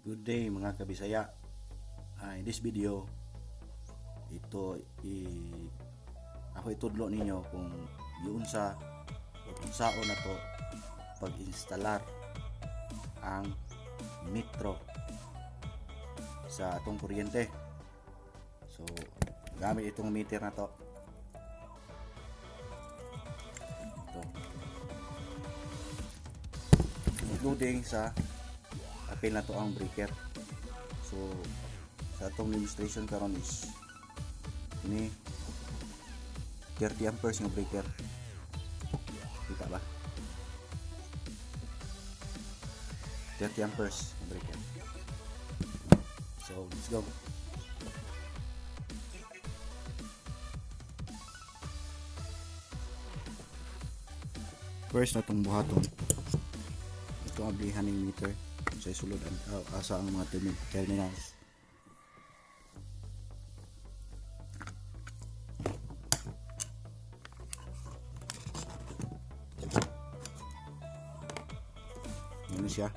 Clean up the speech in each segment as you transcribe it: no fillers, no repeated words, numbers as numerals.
Good day, mga kabisaya. In this video, ito i ako itudlo ninyo kung giunsa o unsaon na to pag-instalar ang metro sa atong kuryente. So, gamit itong meter na to. Ito. Including sa apil na to ang breaker. So, sa atong demonstration karon is ini 30 amperes nga breaker. Kita ba? 30 amperes nga breaker. So, let's go. First na itong buhaton. Ito ang ablihan ng meter sa isulod ang asa ang mga terminals. Ano siya?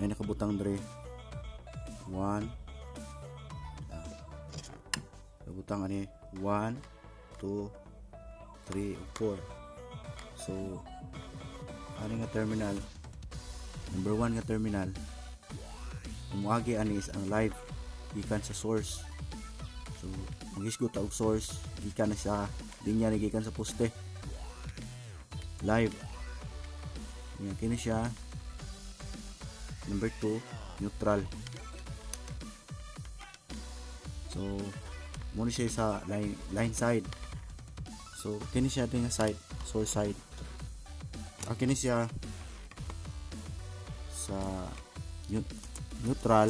Ay nakabutang dre. 1, nakabutang ani 1, 2, 3, 4. So ani nga terminal, number 1 nga terminal, umuagi ani is ang live gikan sa source. So maghisgot ta og source gikan na sa linya ni gikan sa poste. Live. Yan, kini siya number 2, neutral. So mo ni siya sa line side. So kini siya din nga side, source side. Kini siya sa neutral.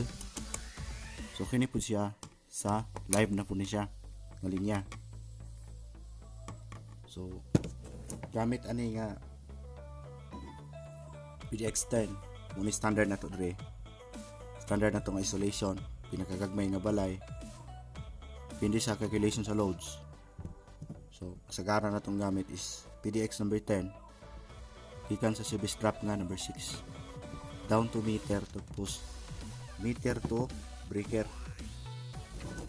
So kini pud siya sa live na pud ni siya nga linya. So gamit ani nga PDX10 mo ni standard na to dre. Standard na to nga isolation, pinakagagmay nga balay. Depende sa calculation sa loads. So kasagaran na tong gamit is PDX number 10 gikan sa service strap nga number 6 down to meter, tapos meter to breaker.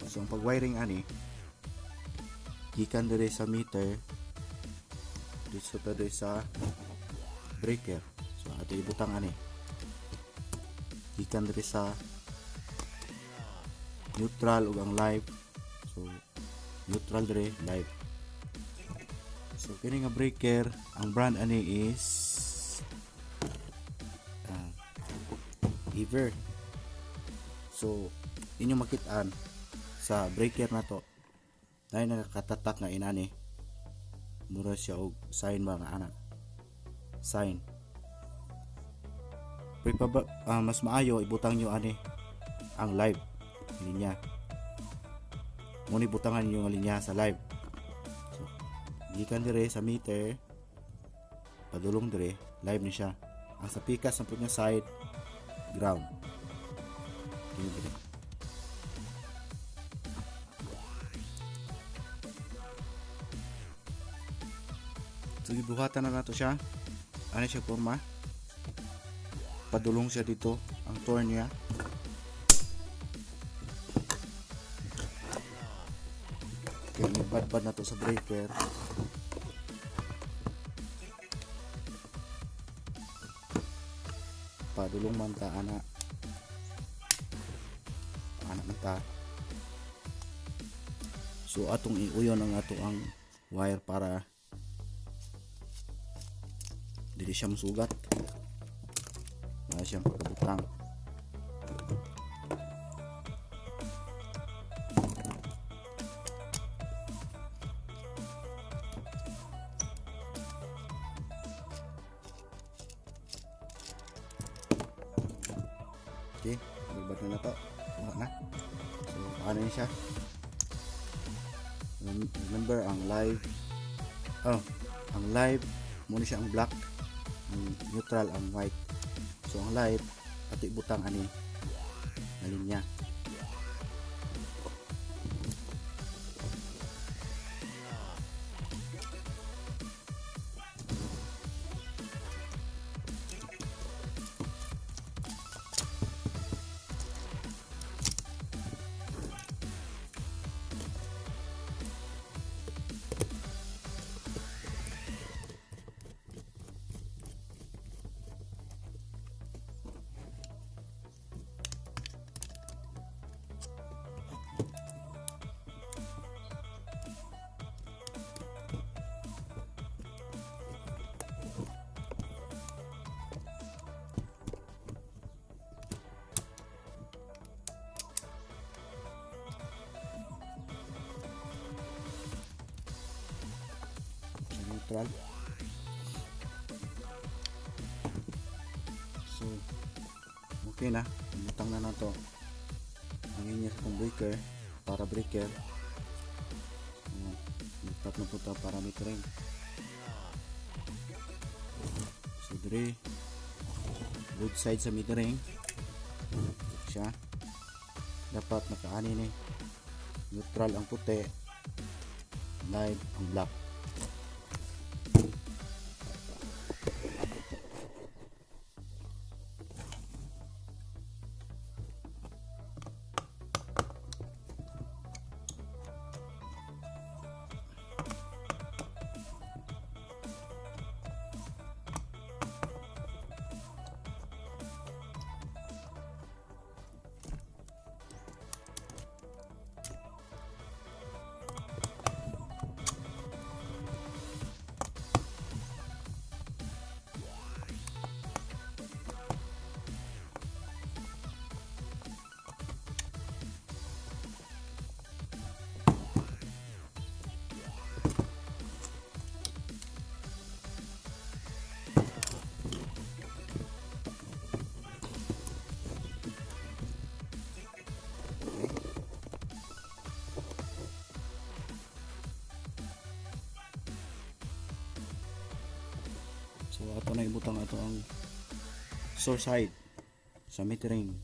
So ang pag-wiring ani gikan dire sa meter dito ta dire sa breaker. So ato ibutang ani gikan dire sa neutral ug ang live. So neutral dire, live. So kini nga breaker, ang brand ani is Ever. So inyo makitaan sa breaker na to dahil nakakatatak nga inani, mura siya og sign ba nga ana, sign. Pero pa, mas maayo ibutang nyo ani ang live linya. Mo ni butangan nyo ang linya sa live. So gikan dire sa meter padulong dire, live ni siya. Ang sa pikas ng nga side, ground. Kini dire. So gibuhatan na nato siya. Ano siya forma? Padulong siya dito ang torn niya. Kaya nibadbad na to sa breaker. Padulong man ta ana. Ana man ta. So atong iuyon ang ato ang wire para dili siya masugat. Wala siyang pagkabutang. Okay, babad na na to. Wala na. So, paano yun siya? Remember, ang live, oh, ang live, muna siya ang black, ang neutral, ang white. So, ang live, ato ibutang ani na linya. Neutral. So okay na, butang na nato ang inyo sa itong breaker para breaker. So lipat na po ito para metering. So dire both side sa metering siya dapat nakaani ni neutral ang puti, live ang black. So ato na ibutang ato ang source side sa metering.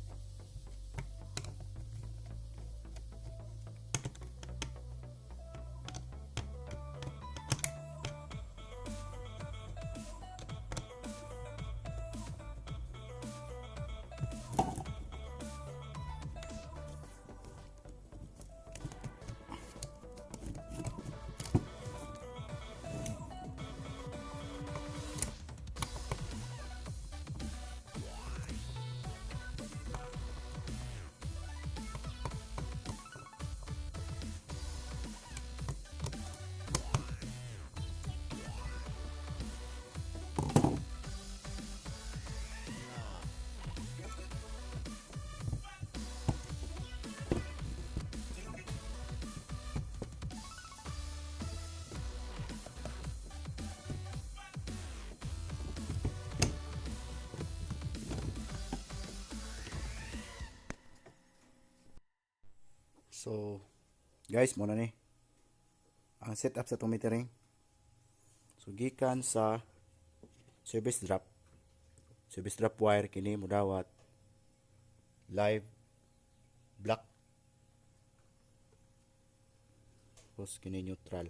So guys, muna ni ang setup sa itong metering. So gikan sa service drop wire kini mudawat live black, tapos kini neutral.